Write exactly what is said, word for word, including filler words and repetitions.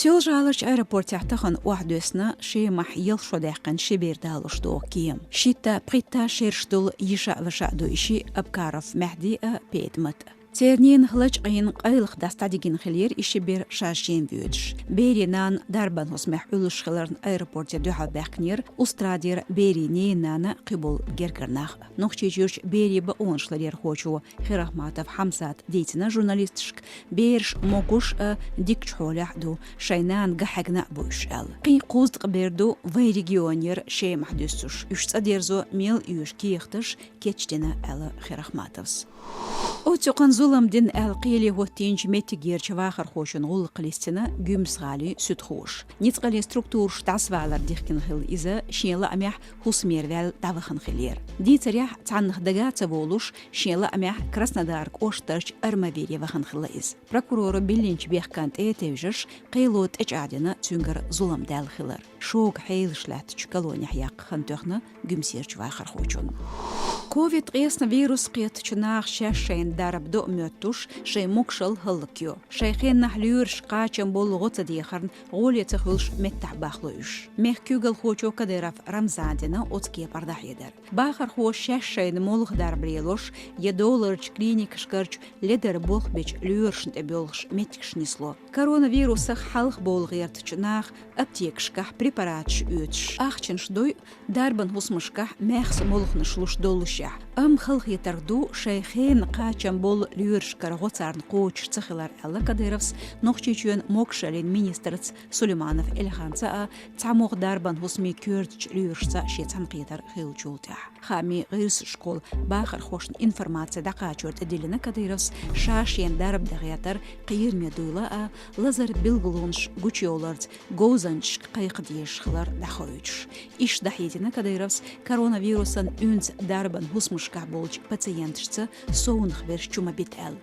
Тёлжаларчу аэропортехь тахана охьадоьссина Шемахь ялх шо даьккхина ши бер далош догӀу кема. Шийтта-пхийтта шераш долу йиша а ваша а ду и шиъ: Абкаров Мехьди а, Петамат а. Церан ненах лачкъийна, къайлаха дас дӀадигина хиллера и ши бер шаьш жима воьдуш. Берийн нана дарбан хӀусамехь Ӏуьллуш хиларна аэропорте дуьхьал баьхкинера Устрадера берийн ненан нана, кхиболу гергара нах а. Нохчийчуьрчу берийн бакъонаш ларъярхочо Хирахматов Хьамзата дийцина журналисташка, бераш могуш а, дикачу хьолехь а ду, шайн нана ган хьегна а бу уьш аьлла. Кхин кхузткъа бер ду вайн регионера Шемахь дуьссуш. Уьш цӀа дерзо мел оьшу кехаташ кечдина, аьлла Хирахматовс. Оццу юкъана зулам дина аьлла кхеле хӀоттийначу меттигерчу вахархочун гӀуллакх листина Гуьмсе-гӀалин суьдхоша. Ницкъаллин структураш дӀасавалар дихкина хилла иза шен лаамехь хӀусамера ваьлла дӀавахана хиллера. Дийцарехь, цхьаннах дага а ца волуш, шен лаамехь Краснодар кӀоштарчу Армавире вахана хилла иза. Прокуроро биллинчу бехкан тӀе а тевжаш, кхело тӀечӀагӀдина цуьнгара зулам даьлла хилар. Шога хьелаш лаьттачу колонехь яккха хан тоьхна Гуьмсерчу вахархочунна. Ковид-ткъаесна вирус кхеттачу наха шаьш-шайна дарба до а моьттуш, шайн могушалла хӀаллакйо. Шайн хеннахь лоьрашка кхачам болу гӀо ца дехарна, гӀоле ца хуьлуш меттахь бахло уьш. Мехкан куьйгалхочо Кадыров Рамзана дина оцу кепара дӀахьедар. Бахархоша шаьш-шайна молха дарба лелош я доларчу клиникашкарчу ледара болх бечу лоьрашна тӀе боьлхуш меттигаш нисло. Коронавирусах хьалха бовла гӀертачу наха аптекашкахь препараташ оьцуш ахчанаш дой, дарбан хӀусамашкахь маьхза молханаш луш доллушехь. Амма халахетарг ду, шайн хенан кхачам болу лоьрашкара гӀо царна кхочуш ца хилар, аьлла Кадыровс Нохчийчоьнан могушаллин министрца Сулейманов Эльханца а, цхьамогӀа дарбан хӀусамийн коьртачу лоьрашца шен цхьаьнакхетар хиллачул тӀаьхьа. Хаамийн гӀирсашкахула бахархошна информаци дӀакхачор тӀедиллина Кадыровс ша-шена дарба дан гӀертар кхераме дуйла а, лазар билгалонаш гучуйовларца говзанчашка кхайкха дезаш хилар дӀахоуьйтуш. Иштта дӀахьедина Кадыровс коронавирусан уьнца дарбан хӀусамашкахь болчу пациенташца совнах берш чу ма бита аьлла.